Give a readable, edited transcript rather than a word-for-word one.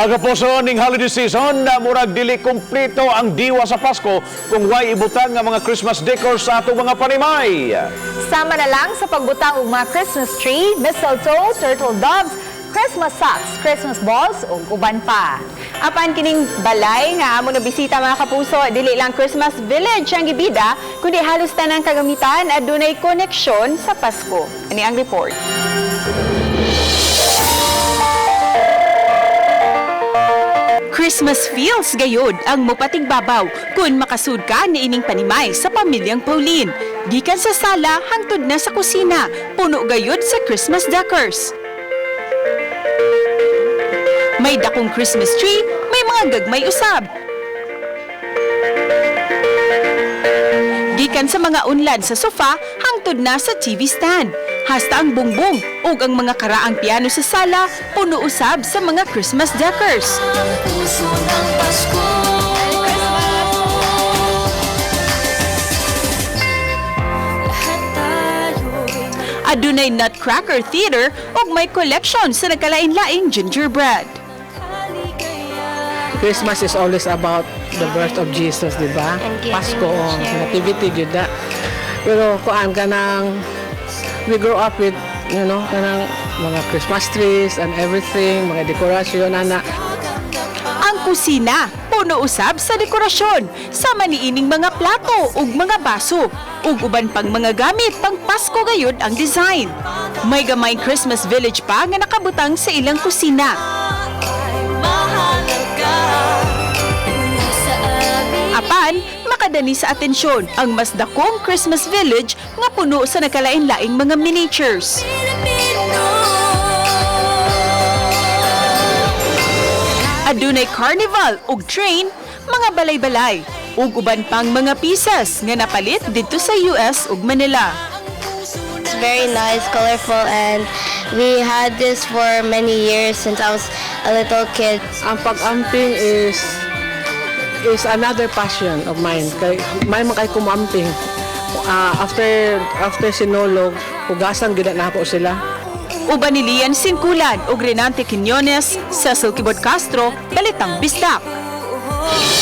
Mga kapuso, ning holiday season na murag dili kumpleto ang diwa sa Pasko kung way ibutang nga mga Christmas decor sa atong mga panimay. Sama na lang sa pagbutang og mga Christmas tree, mistletoe, turtle doves, Christmas socks, Christmas balls ug uban pa. Apan kining balay nga amo na bisita, mga kapuso, dili lang Christmas village ang gibida, kundi halos tanang kagamitan adunay koneksyon sa Pasko. Ani ang report. Christmas feels gayod ang mupatigbabaw kung makasud ka niining panimay sa pamilyang Pauline. Gikan sa sala hangtod na sa kusina, puno gayod sa Christmas decors. May dakong Christmas tree, may mga gagmay usab. Gikan sa mga unlan sa sofa hangtod na sa TV stand. Hasta ang bungbong ug ang mga karaang piano sa sala puno usab sa mga Christmas decors. Puso ng Pasko. Lahat tayo'y Adunay Nutcracker Theater ug may collection sa nagkalain-laing gingerbread. kaligayahan. Christmas is always about the birth of Jesus, di ba? Pasko, oh, nativity, gyud na. Pero kuan ka ng, we grow up with, kanang mga Christmas trees and everything, mga dekorasyon, ana. Ang kusina, puno usab sa dekorasyon, sa maniining mga plato ug mga baso, ug uban pang mga gamit pang Pasko gayud ang design. May gamay Christmas village pa nga nakabutang sa ilang kusina. Ay mahalaga mula sa amin. Apan, makadani sa atensyon ang mas dakong Christmas village nga puno sa nagkalain-laing mga miniatures. Pilipino. Adunay carnival ug train, mga balay-balay, ug uban pang mga pieces nga napalit didto sa US ug Manila. It's very nice, colorful, and we had this for many years since I was a little kid. Ang pag-amping is another passion of mine. Kay may man kay kumamping. After sinulog, hugasan gyud na ako sila. Uban ni Lian Sinkulan ug Renante Quiñones, Cecil Kibot Castro, Balitang Bisdak. Oh.